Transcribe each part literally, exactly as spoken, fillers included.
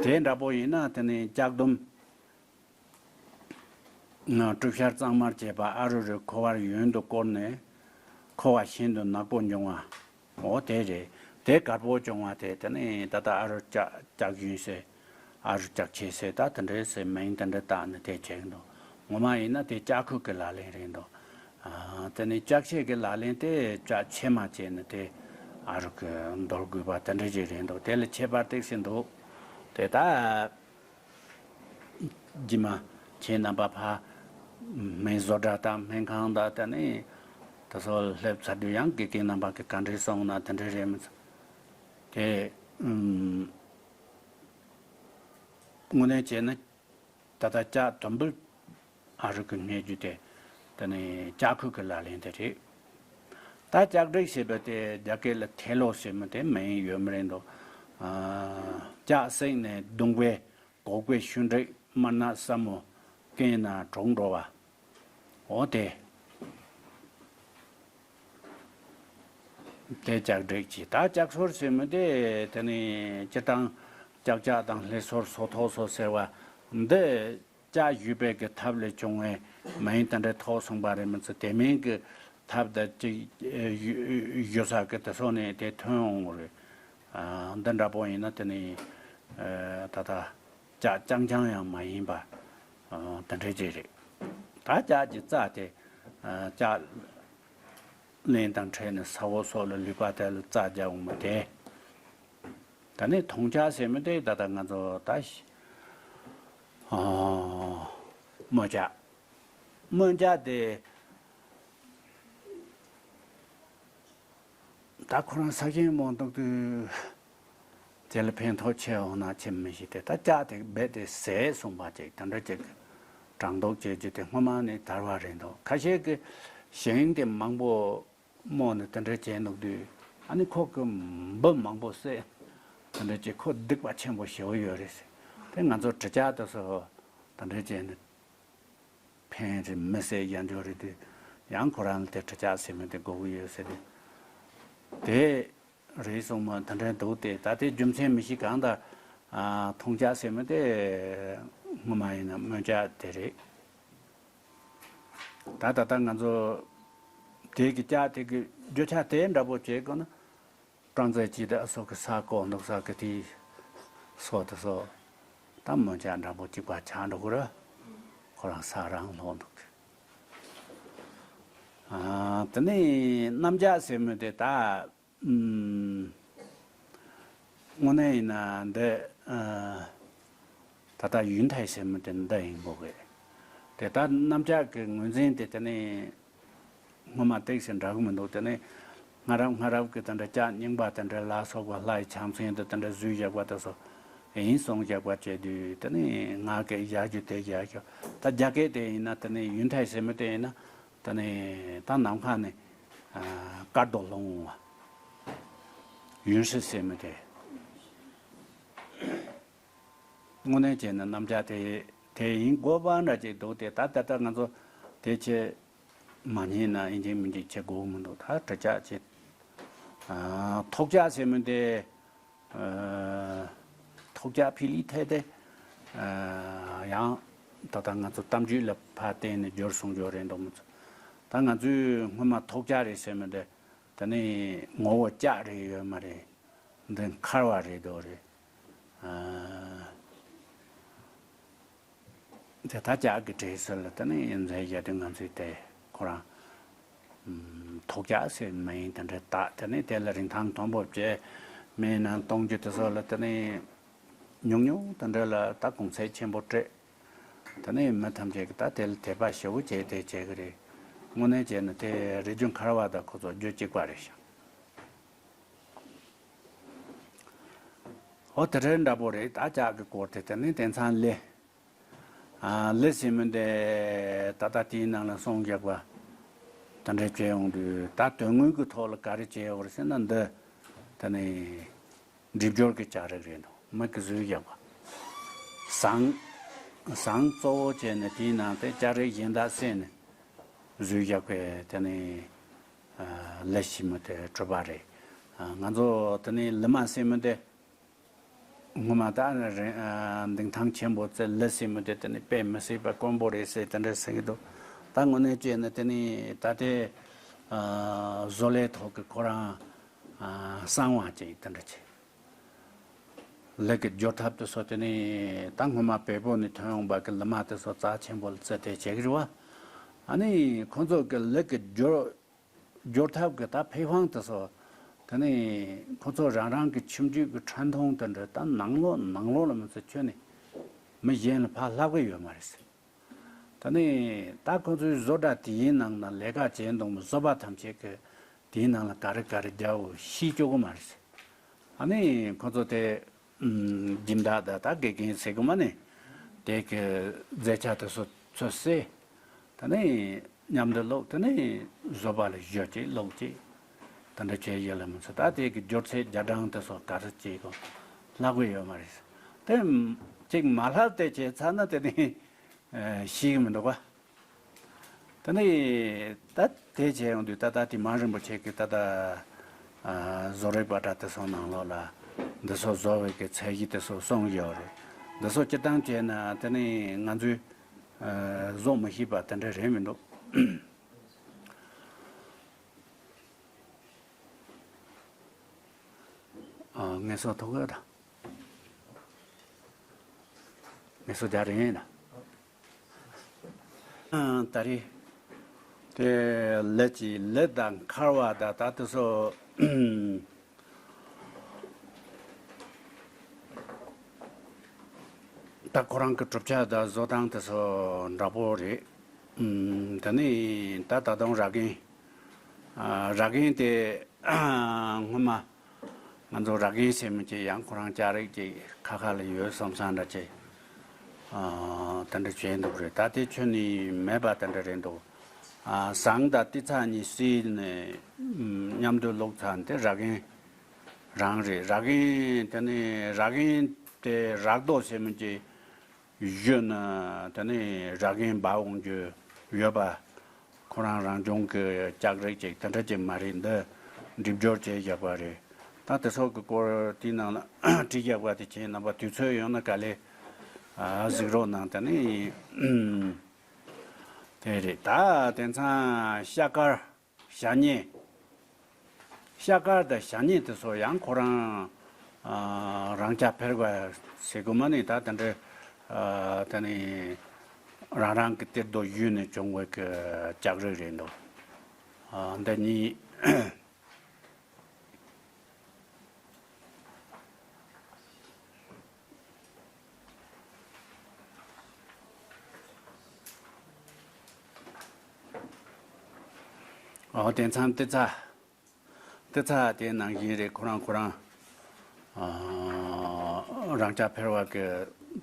དེ་འདྲ་པོ་ཡིན་ན་དེ་ནི་ལྕགས་སྡོམ། ང་བྲུབ་ཤར་གཙང་མར་བྱས་པ་ཨ་རུ་རུ་ཁོ་བར་ཡུན་དུ་བསྐོར་ནས། ཁོ་བ་ཤིན་ཏུ་ནག་པོ་འབྱུང་བ། འོ་དེ་རེད། དེ་དཀར་པོ་བྱུང་བ་དེ་དེ་ནི་ད་ལྟ་ཨ་རུ་ལྕགས་ལྕགས་ཡུན་ཟེར། ཨ་རུ་ལྕགས་ཆས་ཟེར། ད་དེ་འདྲའི་ཟེར་མིང་དེ་འདྲ་བཏགས་ནས་དེ་བྱས་འདུག་ངོ་མ་ཡིན་ན་དེ་ལྕགས་ཁུ་གི་ལག་ལེན་རེད་འདུག་ཨ། དེ་ནི་ལྕགས་ཆས་ཀྱི་ལག་ལེན་དེ་ལྕགས་ཆས་མ་བྱས་ནས་དེ་ཨ་རུ་གི་འདོར་དགོས་པ་དེ་འདྲ་ཞིག་རེད་འདུག་དེ་ལ་ཁྱད་པར་ཏོག་ཙམ་འདུག་དེ་ད། རྗེས་མ་ཁྱེད་རྣམ་པ་ཕ། སྨན་བཟོ་གྲྭ་དང་སྨན་ཁང་དང་དེ་ནས་དེ་ཚོ་སླེབས་ཚར་དུས་ཡང་དགེ་རྒན་རྣམ་པ་གིས་ག་འདྲས་གསུངས་ན་དེ་འདྲས་རེད་མི་ཚོ། དེ་ཨུམ། དངོས་གནས་བྱས་ན་ད་ལྟ་ལྕགས་དུམ་བུ་ཨ་རུ་གི་རྙེད་རྒྱུ་དེ་དེ་ནས་ལྕགས་ཁུ་གི་ལག་ལེན་དེ་རེད། ད་ལྕགས་བྲེག་ཞེས་པ་དེ་རྒྱ་སྐད་ལ་ཐེ་ལོ་ཟེར་མི་དེ་མིང་ཡོད་མི་རེད་འདུག་ཨ། ལྕགས་བསྲེགས་ནས་བརྡུངས་པའི་སྒོག་པའི་ཤུན་བྲེག་དམར་ནག་སྲབ་མོ་སྐེ་ན་གྲོགས་འགྲོ་བ། འོ་དེ། དེ་ལྕགས་བྲེག་ཅིག་ད་ལྕགས་སོར་ཟེར་མི་དེ་དེ་ནི་སྤྱིར་བཏང་ལྕགས་ལྕགས་དང་ལྷེ་སོར་སོ་ཐོག་སོ་ཟེར་བ་འདི་ལྕགས་གཞུས་པའི་གི་ཐབས་ལས་བྱུང་བའི་མིང་དེ་འདྲའི་ཐོགས་སོང་པ་རེད་མི་ཚོ། དེ་མིན་གི་ཐབས་དང་ཅིག་གཞུ་ས་གི་དེ་སོགས་ནས་དེ་ཐོན་འོང་རེད། ཨ། འདི་འདྲ་པོ་ཡིན་ན་དེ་ནི་ཨ། ད་ལྟ་ལྕགས་རྐྱང་རྐྱང་ཡང་མ་ཡིན་པ། ཨ། དེ་འདྲ་ཅིག་རེད། ད་ལྕགས་ཀྱི་རྩ་དེ། ཨ། ལྕགས་ལན་དང་ཕྲད་ནས་ས་འོག་སོགས་ལ་ལུད་པ་དེ་ལ་རྩ་རྒྱག་འོང་མི་དེ། ད་ནི་མཐོང་ལྕགས་ཟེར་མི་དེ་ད་ལྟ་ང་ཚོ་ད་ཤི། ཨ། རྨོ་ལྕགས། རྨོ་ལྕགས་དེ། ད་ཁོ་རང་ས་ཞིང་རྨོ་འདུག་དུས་དེ་ལ་ཕན་ཐོགས་ཆེ་འོང་ན་ཆེ་མི་ཤེས་ཏེ། ད་ལྕགས་དེ་རྦད་དེ་ཟས་གསུངས་པ་ཅིག་དེ་འདྲ་ཅིག་གྲང་མདོག་བྱེད་རྒྱུ་དེ་སྔོན་མ་ནས་དར་བ་རེད་འདུག་ཁ་ཤས་ཀྱིས་ཞིང་དེ་མང་པོ་རྨོ་ནས་དེ་འདྲ་བྱས་འདུག་དུས། ཨ་ནི་ཁོ་གི་འབུ་མང་པོ་བསད། དེ་འདྲ་ཅིག་ཁོ་སྡིག་པ་ཆེན་པོ་ཞེ་པོ་ཡོད་རེད་ཟེར། དེ་ང་ཚོ་གྲི་ལྕགས་དེ་ཚོ་དེ་འདྲ་བྱས་ནས། ཕན་རེད་མི་སྲིད་ཡང་འཇོག་རེད་དུས། ཡང་ཁོ་རང་ལ་དེ་གྲི་ལྕགས་ཟེར་མི་དེ་དགོས་ཀྱི་ཡོད་ཟེར་ཏེ། དེ་རེད་གསུངས་མ་དེ་འདྲ་འདུག་སྟེ། ད་དེ་རྒྱུ་མཚན་མི་ཤེས་གང་ལྟར། ཨ། མཐོང་ལྕགས་ཟེར་མི་དེ་སྔོན་མ་ཡིན་ན་རྨོ་ལྕགས་དེ་རེད། ད་ད་ལྟ་ང་ཚོ་དེ་གི་ལྕགས་དེ་གི་རྒྱུ་ཆ་དེ་འདྲ་པོ་བྱེད་དགོས་ན། ཀྲང་ཙེ་ཅི་དེ་ཨ་སོགས་ཀྱི་ས་བརྐོ་འདུག་ས་གི་དེ་སོགས་དེ་སོགས་ད་རྨོ་ལྕགས་འདྲ་པོ་གཅིག་པ་ཆགས་འགྲོ་གི་རེད། ཁོ་རང་ས་རང་ལྷོ་འདུག་ཨ། དེ་ནས་གནམ་ལྕགས་ཟེར་མི་དེ་ད། ཨུམ། དངོས་གནས་ཡིན་ན་འདི། ཨ། ད་ལྟ་ཡུན་ཐའི་ཟེར་མི་དེ་འདི་ཡིན་དགོས་གི། དེ་ད་གནམ་ལྕགས་ཀྱི་ངོས་འཛིན་དེ་དེ་ནས་སྔོན་མ་ཏོག་ཙམ་འདྲ་གི་མི་འདུག་དེ་ནས་སྔ་རབས་སྔ་རབས་ཀྱི་དེ་འདྲ་ལྕགས་རྙིང་པ་དེ་འདྲ་ལ་སོགས་པ་ལྷའི་ཕྱག་མཚན་དེ་དེ་འདྲ་བཟོས་བཞག་པ་དེ་ཚོ་ཡིན་གསུངས་བཞག་པ་བྱས་དུས། དེ་ནས་ང་གི་བཞག་རྒྱུ་དེ་བཞག་རྒྱུ། ད་རྒྱ་སྐད་དེ་ཡིན་ན་དེ་ནས་ཡུན་ཐའི་ཟེར་མི་དེ་ཡིན་ན། དེ་ནས་ད་ནམ་མཁའ་ནས། ཨ། སྐར་རྡོ་ལྷུང་བ། ཡུན་ཧྲི་ཟེར་མི་དེ། དངོས་གནས་བྱས་ན་གནམ་ལྕགས་དེ་དེ་ཡིན་དགོས་པ་འདྲ་ཅིག་འདུག་སྟེ། ད་ད་ལྟ་ང་ཚོ་དེ་ཆེ་མ་རྙེད་ན་ཨིན་ཅིག་མིན་ཅིག་བྱེད་དགོས་མི་འདུག་ད་གྲི་ལྕགས་ཆེ། ཨ། ཐོག་ལྕགས་ཟེར་མི་དེ། ཨ། ཐོག་ལྕགས་ཕི་ལི་ཐེ་དེ། ཨ། ཡང་ད་ལྟ་ང་ཚོ་གཏམ་རྒྱུད་ལ་ཕར་བརྟེན་ནས་བསྒྱུར་སོང་རྒྱུ་རེད་འདུག་མི་ཚོ། ད་ང་ཚོས་སྔོན་མ་ཐོག་ལྕགས་རེད་ཟེར་མི་དེ། དེ་ནི་ངོ་བོ་ལྕགས་རེད་ཡོད་མ་རེད། འདི་འཁར་བ་རེད་འདུག་རེད། ཨ། དེ་ད་ལྕགས་ཀྱི་གྲས་སུ་ལ་དེ་ནི་མཛད་བཞག་དུས། ང་ཚོས་དེ་ཁོ་རང་ཨམ། ཐོག་ལྕགས་ཟེར་མིང་དེ་འདྲ་བཏགས། དེ་ནི་དེ་ལ་རིན་ཐང་མཐོན་པོ་བྱས། མི་ནང་གཏོང་རྒྱུ་དེ་ཚོ་ལ་དེ་ནི་ཉུང་ཉུང་དེ་འདྲ་ལ་ད་གོང་ཚད་ཆེན་པོ་སྤྲད། དེ་ནི་མི་ཐམས་ཅད་ཀྱིས་ད་དེ་ལ་དད་པ་ཞེ་པོ་བྱས་དེ་བྱེད་ཀྱི་རེད། དངོས་གནས་བྱས་ན་དེ་རི་རྒྱུད་འཁར་བ་དང་ཁོ་ཚོ་རྒྱུད་གཅིག་པ་རེད་ཤག་འོ་དེ་འདྲ་འདྲ་པོ་རེད། ད་ལྕགས་ཀྱི་སྐོར་དེ་དེ་ནི་དེང་སང་ལས། ཨ། ལས་ཟེར་མི་དེ་ད་ལྟ་དེའི་ནང་ལ་གསུངས་བཞག་པ་དེ་འདྲ་བྱས་ཡོང་དུས། ད་དོན་དངོས་ཀྱི་ཐོག་ལ་ག་རེ་བྱས་ཡོད་རེད་ཟེར་ན། འདི་དེ་ནི་སྒྲིབ་སྦྱོར་གྱི་ལྕགས་རིགས་རེད་འདུག་མི་གིས་བཟོས་བཞག་པ། ཟངས། ཟངས་གཙོ་བོ་བྱས་ནས་དེའི་ནང་དེ་ལྕགས་རིགས་གཞན་དག་བསྲེས་ནས་བཟོས་བཞག་པའི་དེ་ནི། ཨ། ལས་ཟེར་མི་དེ་གྲུབ་པ་རེད། ཨ། ང་ཚོ་དེ་ནི་ལི་མ་ཟེར་མི་དེ། སྔོན་མ་ད་རེ་ཨ་འདིང་ཐང་ཆེན་པོ་ཙེ་ལི་ཟེར་མི་དེ་དེ་ནི་དཔེ་མི་སྲིད་པ་དཀོན་པོ་རེད་ཟེར་དེ་འདྲ་ཟེར་གི་འདུག་ད་དངོས་གནས་བྱས་ན་དེ་ནི་ད་ལྟའི་ཨ་བཟོ་ལས་ཐོག་གི་ཁོ་རང་ཨ་གསང་བ་ཅིག་དེ་འདྲ་བྱས། ལི་གི་སྦྱོར་ཐབས་དེ་ཚོ་དེ་ནི་ད་སྔོན་མ་བལ་པོ་ནས་ཐོན་ཡོང་པ་གི་ལི་མ་དེ་ཚོ་རྩ་ཆེན་པོ་ལ་བརྩི་སྟེ་བྱེད་ཀྱི་རེད་བ། ཨ་ནི་ཁོ་ཚོ་གི་ལི་གི་སྦྱོར་སྦྱོར་ཐབས་ཀྱི་ད་ཕེ་ཧྥང་དེ་ཚོ་དེ་ནི་ཁོ་ཚོ་རང་རང་གི་ཁྱིམ་རྒྱུད་ཀྱི་ཁྲན་ཐུང་དེ་འདྲ་ད་ནང་ལོགས་ནང་ལོགས་ལ་མི་ཚེ་ཁྱོན་ནས་མི་གཞན་ལ་ཕར་ལྷག་གི་ཡོད་མ་རེད་ཟེར། ད་ནི་ད་ཁོ་ཚོའི་བཟོ་གྲྭ་དེའི་ནང་ན་ལས་ཀ་བྱེད་འདུག་མི་བཟོ་པ་ཐམས་ཅད་ཀྱི་དེའི་ནང་ལ་ག་རེ་ག་རེ་རྒྱག་འོ་ཤེས་ཆོག་གི་མ་རེད། ཨ་ནི་ཁོ་ཚོ་དེ་ཨམ་སྦྱིན་བདག་ད་ད་དགེ་རྒན་ཟེར་གི་མ་ནི་དེ་གི་མཛད་འཆར་དེ་ཚོ་ཚོད་བསྲེ། ད་ནི་མཉམ་དུ་ཀློག་དེ་ནི་བཟོ་པ་ལ་ཞོ་གཅིག་ཀློག་གཅིག་ད་འདྲ་བྱས་ཡོད་ལ་མི་ཚོ་ད་དེ་གི་སྦྱོར་ཚད་རྒྱ་གྲངས་དེ་ཚོ་ག་རེ་བྱེད་གོ་ལྷག་གི་ཡོད་མ་རེད། དེ་གཅིག་མ་ལྷག་དེ་བྱས་ཚར་ན་དེ་ནི་ཨ་ཤེས་གི་མི་འདུག་ག་ད་ནི་ད་དེ་བྱས་ཡོང་དུས་ད་ལྟ་དེ་མང་རིན་པོ་ཆེ་གི་ད་ལྟ་ཨ་བཟོ་རིག་པ་འདྲ་དེ་ཚོ་ནང་ལོགས་ལ་འདི་ཚོ་བཟོ་བའི་གི་ཚད་གཞི་དེ་ཚོ་གསུངས་ཡོད་རེད། འདི་ཚོ་སྤྱིར་བཏང་བྱས་ན་དེ་ནི་ང་ཚོས་ཨ་བཟོ་མི་ཤེས་པ་དེ་འདྲ་རེད་མི་འདུག་ཨ་ངལ་གསོ་ཐོག་ག་ད། ངལ་གསོ་རྒྱག་རེད་ཡིན་ན། ཨ་ད་རེས་དེ་ལི་ཅི་ལི་དང་འཁར་བ་དང་ད་དེ་ཚོ་ད་ཁོ་རང་གི་གྲུབ་ཆ་དང་བཟོ་སྟངས་དེ་ཚོ་འདྲ་པོ་རེད། ཨམ་དེ་ནས་ད་ད་དུང་ར་གན། ཨ་ར་གན་དེ་སྔོན་མ་ང་ཚོ་ར་གན་ཟེར་མི་ཅིག་ཡང་ཁོ་རང་ལྕགས་རིགས་ཅིག་ཁ་ཁ་ལ་ཡོད་བསམ་བསམ་འདྲ་ཅིག་ཨ་དེ་འདྲ་བྱས་འདུག་རེད། ད་དེ་ཁྱོན་ནས་མེད་པ་དེ་འདྲ་རེད་འདུག་ཨ་ཟངས་དང་ཏི་ཚ་གཉིས་བསྲེས་ནས་མཉམ་དུ་བླུགས་ཚར་དེ་ར་གན་རང་རེད། ར་གན་དེ་ནས་ར་གན་དེ་རག་རྡོ་ཟེར་མི་ཅིག་གཞོན་ནུ་དེ་ནས་ར་གན་འབར་འོང་རྒྱུ་ཡོད་པ། ཁོ་རང་རང་བྱུང་གི་ལྕགས་རིགས་ཅིག་དེ་འདྲ་ཅིག་མ་རེད། འདི་སྒྲིབ་སྦྱོར་བྱས་བཞག་པ་རེད། ད་དེ་ཚོ་གི་སྐོར་དེའི་ནང་ལ་བྲིས་བཞག་པ་དེ་ཁྱེད་རྣམ་པ་དུས་ཚོད་ཡོད་ན་ག་ལེ་ཨ་གཟིགས་རོགས་གནང་། དེ་ནས་དེ་རེད། ད་དེང་སང་ཤ་དཀར། ཞྭ་སྨྱེག་ཤ་དཀར་དང་ཞྭ་སྨྱེག་དེ་ཚོ་ཡང་ཁོ་རང་ཨ་རང་ཅག་ཕེར་བ་ཟེར་དགོས་མ་ནི་ད་དེ་འདྲ་ཨ་དེ་ནི་རང་རང་གི་གཏེར་རྡོ་གཞུས་ནས་བྱུང་བའི་གི་ལྕགས་རིགས་རེད་འདུག་ཨ་འདི་གཉིས། ཨོ་དེང་སང་ཏི་ཚ། ཏི་ཚ་དེ་ནང་བཞིན་རེད། ཁོ་རང་ཁོ་རང་ཨ་རང་ཅག་ཕེར་བ་གི་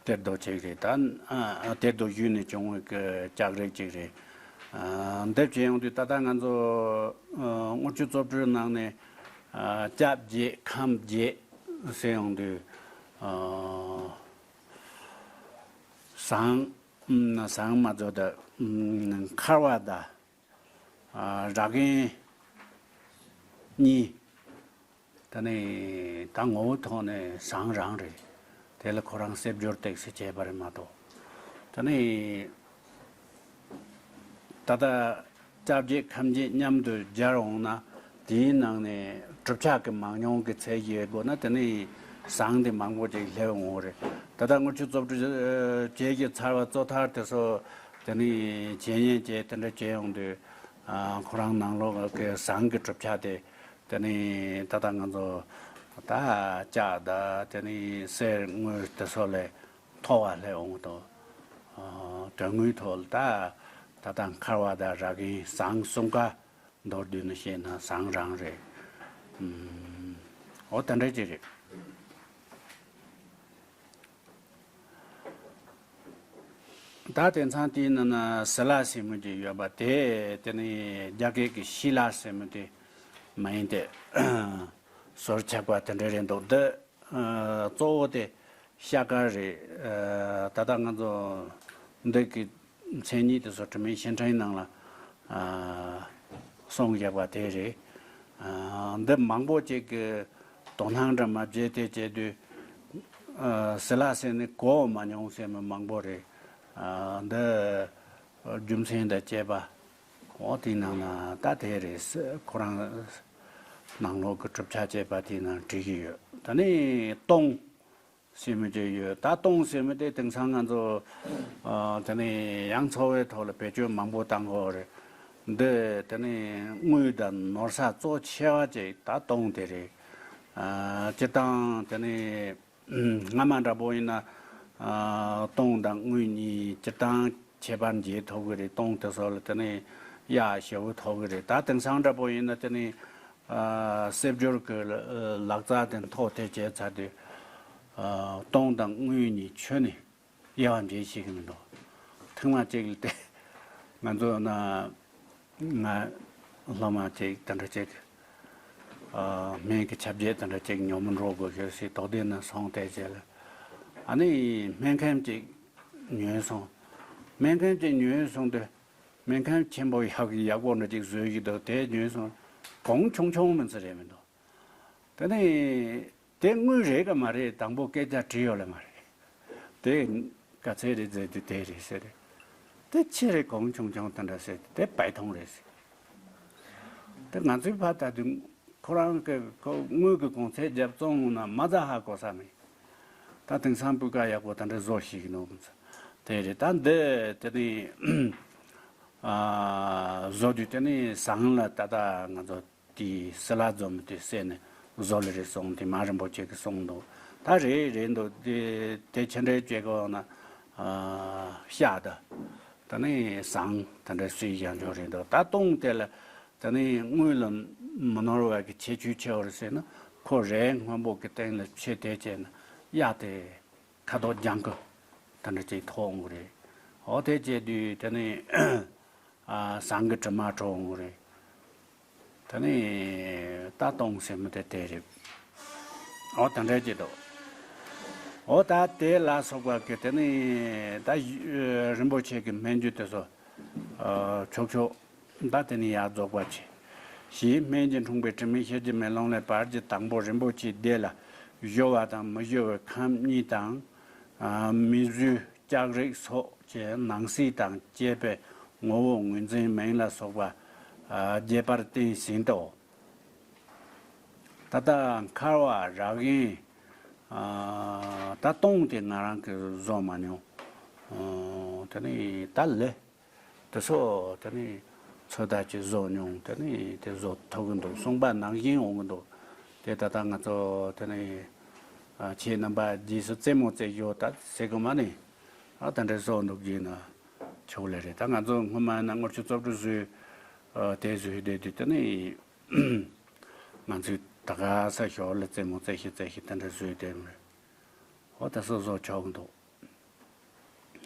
གཏེར་རྡོ་ཅིག་རེད། ད་ཨ་གཏེར་རྡོ་གཞུས་ནས་བྱུང་བའི་གི་ལྕགས་རིགས་ཅིག་རེད། ཨ་འདི་བྱས་ཡོང་དུས་ད་ལྟ་ང་ཚོ་ཨ་དངུལ་ཆུ་བཙོ་བཀྲུའི་ནང་ནས་ཨ་སྐྱབས་རྗེ་ཁམས་རྗེ་ཟེར་ཡོང་དུས་ཨ་ཟངས་ཨ་ཟངས་མ་བཟོ་ད་ཨ་འཁར་བ་ད་ཨ་ར་གན་གཉིས། ད་ནི་ད་ངོ་བོ་ཐོག་ནས་ཟངས་རང་རེད། དེ་ལ་ཁོ་རང་གསེར་སྦྱོར་ཏོག་ཙམ་བྱས་པ་རེད་མ་གཏོགས། ད་ནི་ད་ལྟ་སྐྱབས་རྗེ་ཁམས་རྗེ་མཉམ་དུ་སྦྱར་འོང་ན་དེའི་ནང་ནས་གྲུབ་ཆ་གི་མང་ཉུང་གི་ཚད་གཞི་དགོས་ན་དེ་ནི་ཟངས་དེ་མང་པོ་ཅིག་སླེབས་འོང་བ་རེད། ད་ལྟ་དངུལ་ཆུ་བཙོ་བཀྲུ་བྱས་ཀྱི་ཚར་བ་བཙོ་ཐར་དེ་ཚོ་དེ་ནི་བྱས་ཉེས་བྱས་དེ་འདྲ་བྱས་ཡོང་དུས་ཨ་ཁོ་རང་ནང་ལོགས་ཀྱི་ཟངས་ཀྱི་གྲུབ་ཆ་དེ། དེ་ནི་ད་ལྟ་ང་ཚོ་ད་ལྕགས་དང་དེ་ནི་གསེར་དངུལ་དེ་ཚོ་ལས་མཐོ་བ་སླེབས་འོང་དོ། ཨ་དོན་དངོས་ཐོག་ལ་ད་ད་ལྟ་འཁར་བ་དང་ར་གན་ཟངས་གསུམ་ཀ་མདོར་བསྡུས་ནས་བཤད་ན་ཟངས་རང་རེད། ཨུམ། འོ་དེ་འདྲ་ཅིག་རེད། ད་དེང་སང་དེའི་ནང་ན་སི་ལ་ཟེར་མི་ཅིག་ཡོད་པ་དེ་དེ་ནི་རྒྱ་སྐད་ཀྱི་ཤི་ལ་ཟེར་མི་དེ་མ་ཡིན་ཏེ་ཟུར་ཆག་པ་དེ་འདྲ་རེད་འདུག་འདི་ཨ་གཙོ་བོ་དེ་ཤ་དཀར་རེད། ཨ་ད་ལྟ་ང་ཚོ་འདི་གི་མཚན་ཉིད་དེ་ཚོ་དྲི་མེད་བཤེས་སྤྲིང་ནང་ལ་ཨ་གསུངས་བཞག་པ་དེ་རེད། ཨ་འདི་མང་པོ་ཅིག་གི་དོ་སྣང་འདྲ་མ་བྱས་ཏེ་བྱས་དུས་ ཨ་སི་ལ་ཟེར་ནི་གོ་མ་མྱོང་ཟེར་མི་མང་པོ་རེད། ཨ་འདི་རྒྱུ་མཚན་དང་བཅས་པ། འོ་དེའི་ནང་ན་ད་དེ་རེད། ཁོ་རང་ནང་ལོགས་ཀྱི་གྲུབ་ཆ་བཅས་པ་དེའི་ནང་བྲིས་ཀྱི་ཡོད། ད་ནི་སྟོང་ཟེར་མི་དེ་ཡོད། ད་སྟོང་ཟེར་མི་དེ་དེང་སང་ང་ཚོ་ཨ་དེ་ནི་ཡང་འཚོ་བའི་ཐོག་ལ་བེད་སྤྱོད་མང་པོ་བཏང་གི་ཡོད་རེད། འདི་དེ་ནི་དངུལ་དང་ནོར་ས་གཙོ་ཆེ་བ་ཅིག་ད་སྟོང་དེ་རེད། ཨ་སྤྱིར་བཏང་དེ་ནི་སྔ་མ་འདྲ་པོ་ཡིན་ན་ཨ་སྟོང་དང་དངུལ་གཉིས་སྤྱིར་བཏང་ཁྱད་པར་འབྱེད་ཐུབ་ཀྱི་རེད། སྟོང་དེ་ཚོ་ལ་དེ་ནི་གཡག་ཞེ་པོ་ཐོགས་ཀྱི་རེད། ད་དེང་སང་འདྲ་པོ་ཡིན་ན་དེ་ནི་ཨ་གསེར་སྦྱོར་གྱི་ལག་རྩལ་དེ་མཐོ་དེ་བྱས་ཚར་དུས་ཨ་སྟོང་དང་དངུལ་གཉིས་ཆོས་ནི་དབྱེ་བ་འབྱེད་ཤེས་ཀྱི་མི་འདུག་ཐེངས་མ་གཅིག་ལ་དེ་ང་ཚོ་ན་ང་སློབ་མ་གཅིག་དེ་འདྲ་གཅིག་ཨ་སྨན་གྱི་ཁྱབ་འགྱེད་དེ་འདྲ་གཅིག་ཉོ་མི་འགྲོ་དགོས་ཤེས་སི་དོགས་འདི་ན་སོང་དེ་བྱས་ལ། ཨ་ནི་སྨན་ཁང་གཅིག་ཉོས་སོང་། སྨན་ཁང་གཅིག་ཉོས་སོང་དུས། སྨན་ཁང་ཆེན་པོ་ཡག་ཡག་པོ་འདྲ་ཅིག་བཟོས་ཀྱི་འདུག་དེ་ཉོས་སོང་། གོང་ཆུང་ཆུང་མིན་ཚེ་རེད་མི་འདུག་དེ་ནི་དེ་དངུལ་རེད་ག་མ་རེད། དང་པོ་སྐད་ཆ་དྲིས་ཡོད་ལ་མ་རེད། དེ་ག་ཚད་རེད་ཟེར་དུས་དེ་རེད་ཟེར་རེད། དེ་ཆེ་རེད། གོང་ཆུང་ཆུང་དེ་འདྲ་ཟེར་དུས་དེ་བའི་ཐོང་རེད་ཟེར། དེ་ང་ཚོའི་ཕ་ད་དུང་ཁོ་རང་གི་ཁོ་དངུལ་གྱི་གོང་ཚད་རྒྱབ་བཙོང་ན་མ་རྩ་ཧ་གོ་ས་མེད། ད་དེང་སང་སྤུས་ཀ་ཡག་པོ་དེ་འདྲ་བཟོ་ཤེས་ཀྱི་འདུག་དེ་རེད། ད་འདི་དེ་ནི་ཨ་བཟོ་དུས་དེ་ནི་ཟངས་ལ་ད་ལྟ་ང་ཚོ་དེའི་སི་ལ་འཛོམས་དེ་བསད་ནས་བཟོ་ལེ་རེད་གསུངས། དེ་མ་རིན་པོ་ཆེ་གི་གསུངས་འདུག་ད་རེད་རེད་འདུག་དེ་དེ་ཕྱི་འབྲེལ་བྱེད་དགོས་ན་ཨ་ཤ་ད་དེ་ནི་ཟངས་དེ་འདྲ་སུས་ཡང་འཇོག་རེད་འདུག་ད་སྟོང་དེ་ལ། དེ་ནས་དངུལ་ལ་མི་ནོར་བ་གི་ཁྱད་ཆོས་ཆེ་བ་རེད་ཟེར་ན། ཁོ་རས་སྔོན་པོ་གི་སྟེང་ལ་ཕྱེ་དེ་བྱས་ན་གཡག་དེ་ཁ་དོག་ལྗང་ཁུ་དེ་འདྲ་ཅིག་ཐོགས་འོང་གི་རེད། འོ་དེ་བྱས་དུས་དེ་ནས་ཨ་ཟངས་ཀྱི་དྲི་མ་བྲོ་འོང་གི་རེད། དེ་ནས་ད་སྟོང་ཟེར་མི་དེ་དེ་རེད། འོ་དེ་འདྲ་ཅིག་འདུག་འོ་ད་དེ་ལ་སོགས་པ་གི་དེ་ནས་ད་རིན་པོ་ཆེ་གི་སྨན་རྒྱུ་དེ་ཚོ་ཨ་ཆོག་ཆོག་ད་དེ་ནི་ཡར་རྫོགས་པ་ཆེ། ཞེས་སྨན་གྱི་འཁྲུངས་པའི་དྲི་མེད་ཤེལ་གྱི་མེ་ལོང་ལས་བར་གྱི་དང་པོ་རིན་པོ་ཆེའི་སྡེ་ལ་གཞོལ་བ་དང་མི་གཞོལ་བའི་ཁམས་གཉིས་དང་། ཨ་མིག་བཟོས་ལྕགས་རིགས་སོགས་ཀྱི་ནང་གསེས་དང་བཅས་པའི་ངོ་བོ་ངོས་འཛིན་མིང་ལ་སོགས་པ་ཨ་རྒྱས་པར་བསྟན་ཟིན་ཏོ། ད་ལྟ་འཁར་བ་རག་གན་ཨ་ད་སྟོང་དེ་ང་རང་གིས་བཟོ་མ་མྱོང་། ཨ་དེ་ནི་ད་ལས། དེ་ཚོ་དེ་ནི་ཚོད་ལྟ་ཅིག་བཟོ་མྱོང་། དེ་ནི་དེ་བཟོ་ཐུབ་ཀྱི་འདུག་གསུངས་པ་ནང་བཞིན་འོང་གི་འདུག་དེ་ད་ལྟ་ང་ཚོ་དེ་ནི་ཨ་ཁྱེད་རྣམ་པ་རྗེས་སུ་རྩེད་མོ་རྩེ་ཞོར་ད་ཟེར་གི་མ་ནི་ཨ་ད་འདྲ་བཟོ་འདུག་གི་ན་ཆོག་ལེ་རེད། ད་ང་ཚོ་སྔོན་མ་ན་དངུལ་ཆུ་བཙོ་བཀྲུ་བཟོས་ཨ་དེ་བཟོས་བསྡད་དུས་དེ་ནི་ང་ཚོས་ད་ག་ས་ཞོར་ལ་རྩེད་མོ་རྩེ་ཤི་རྩེ་ཤི་ད་འདྲ་བཟོས་བསྡད་མོད། འོ་ད་སོ་སོ་ཆོག་གི་འདུག་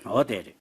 འོ་དེ་རེད།